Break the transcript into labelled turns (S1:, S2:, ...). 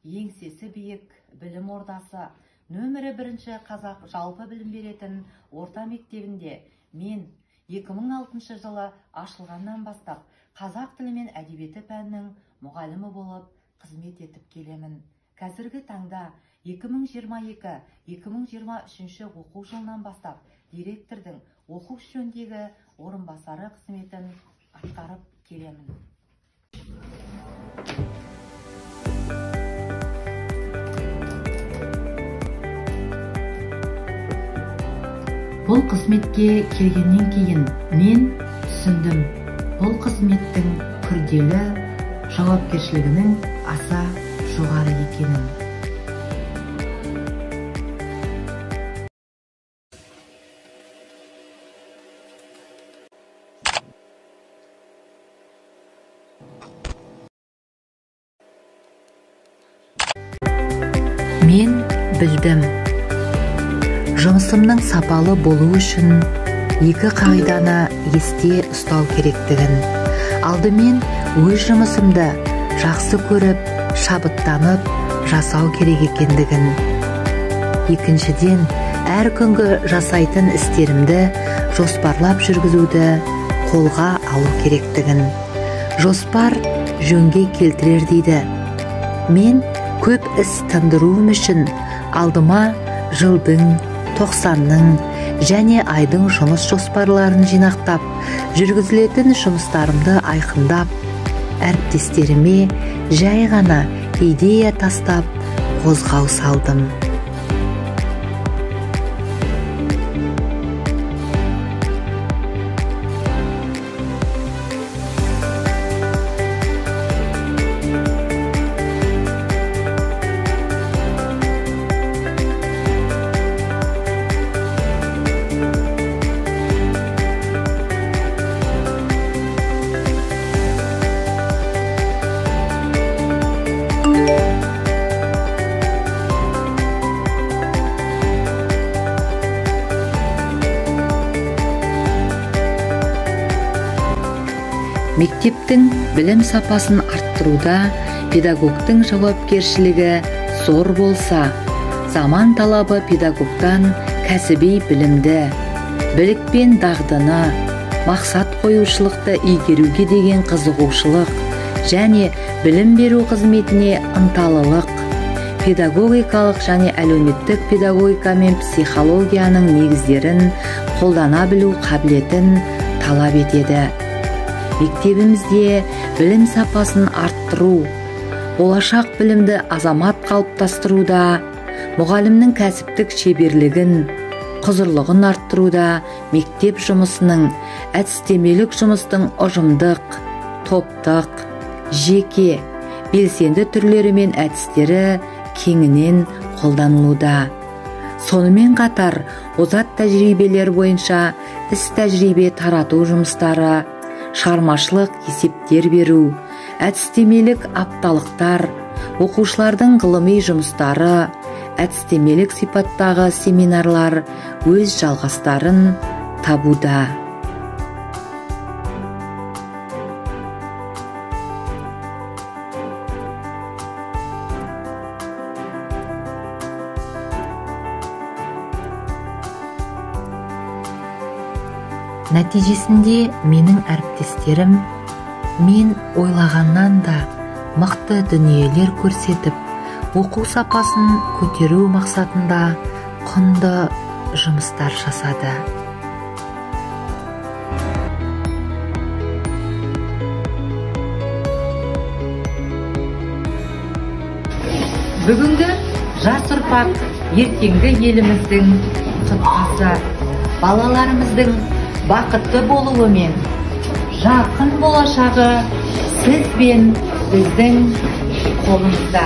S1: еңсесі биік білім ордасы нөмірі бірінші қазақ жалпы білім беретін орта мектебінде мен 2006 жылы ашылғаннан бастап қазақ тілі мен әдебиеті пәнінің мұғалімі болып қызмет етіп келемін. Қазіргі таңда 2022-2023 оқу жылынан бастап директордың оқу жөніндегі орынбасары қызметін атқарып келемін. Бұл қызметке келгеннен кейін мен түсіндім, бұл қызметтің күрделі жауапкершілігінің аса жоғары екенін.
S2: Мен білдім. Жұмысымның сапалы болу үшін екі қағиданы есте ұстау керектігін. Алдымен өз жұмысымды жақсы көріп, шабыттанып жасау керек екендігін. Екіншіден, әр күнгі жасайтын істерімді жоспарлап жүргізуді қолға алу керектігін. Жоспар жөнге келтірер дейді. Мен көп іс тындыруым үшін алдыма жылдың, 90-ның және айдың жұмыс жоспарларын жинақтап, жүргізілетін жұмыстарымды айқындап, әріптестеріме жай ғана идея тастап, қозғау салдым. Мектептің білім сапасын арттыруда педагогтың жауапкершілігі зор болса, заман талабы педагогтан кәсіби білімді, білік пен дағдыны, мақсат қоюшылықты игеруге деген қызығушылық және білім беру қызметіне ынталылық, педагогикалық және әлеуметтік педагогика мен психологияның негіздерін қолдана білу қабілетін талап етеді. Мектебімізде білім сапасын арттыру, болашақ білімді азамат қалыптастыруда, мұғалімнің кәсіптік шеберлігін, құзырлығын арттыруда мектеп жұмысының, әдістемелік жұмыстың ұжымдық, топтық, жеке, белсенді түрлері мен әдістері кеңінен қолданылуда. Сонымен қатар, озат тәжірибелер бойынша іс-тәжірибе тарату жұмыстары, шығармашылық есептер беру, әдістемелік апталықтар, оқушылардың ғылыми жұмыстары, әдістемелік сипаттағы семинарлар өз жалғастарын табуда. Нәтижесінде менің әріптестерім мен ойлағаннан да мықты дүниелер көрсетіп, оқу сапасын көтеру мақсатында құнды жұмыстар жасады.
S1: Бүгінгі жас ұрпақ ертеңгі еліміздің тұтқасы, балаларымыздың бақытты болуы мен жарқын болашағы сіз бен біздің қолымызда.